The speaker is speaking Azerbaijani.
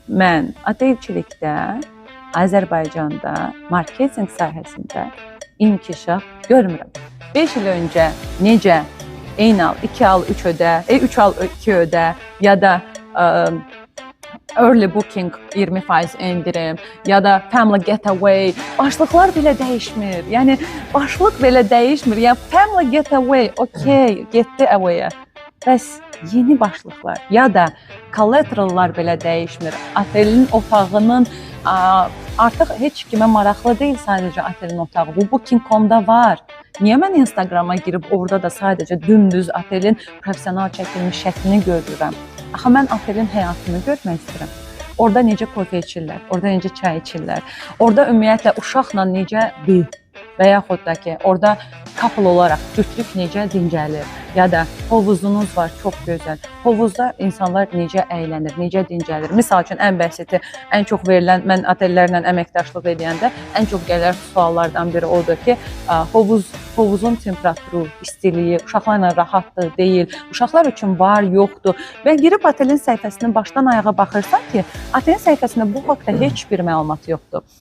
Mən otelçilikdə, Azərbaycanda marketinq sahəsində inkişaf görmürəm. 5 il öncə necə eyni al, 2 al, 3 ödə, 3 al, 2 ödə ya da early booking 20% endirim ya da family getaway, başlıqlar belə dəyişmir. Yəni başlıq belə dəyişmir. Yəni family getaway, okey, getdi away-ə. Bəs yeni başlıqlar ya da collaterallar belə dəyişmir. Otelin otağının artıq heç kimə maraqlı deyil sadəcə otelin otağı. Bu Booking.com-da var. Niyə mən Instagrama girib orada da sadəcə dümdüz otelin professional çəkilmiş şəklini görürəm? Axı mən otelin həyatını görmək istəyirəm. Orada necə kofe içirlər, orada necə çay içirlər, orada ümumiyyətlə uşaqla necədir və yaxud da ki, orada couple olaraq cütlük necə dincəlir ya da hovuzunuz var, çox gözəl. Hovuzda insanlar necə əylənir, necə dincəlir? Misal üçün ən bəsiti, ən çox verilən, mən otellərlə əməkdaşlıq edəndə ən çox gələn suallardan biri odur ki, hovuzun temperaturu, istiliyi, uşaqlarla rahatdır, deyil, uşaqlar üçün var, yoxdur və girib otelin səhifəsinin başdan ayağa baxırsan ki, otelin səhifəsində bu haqda heç bir məlumat yoxdur.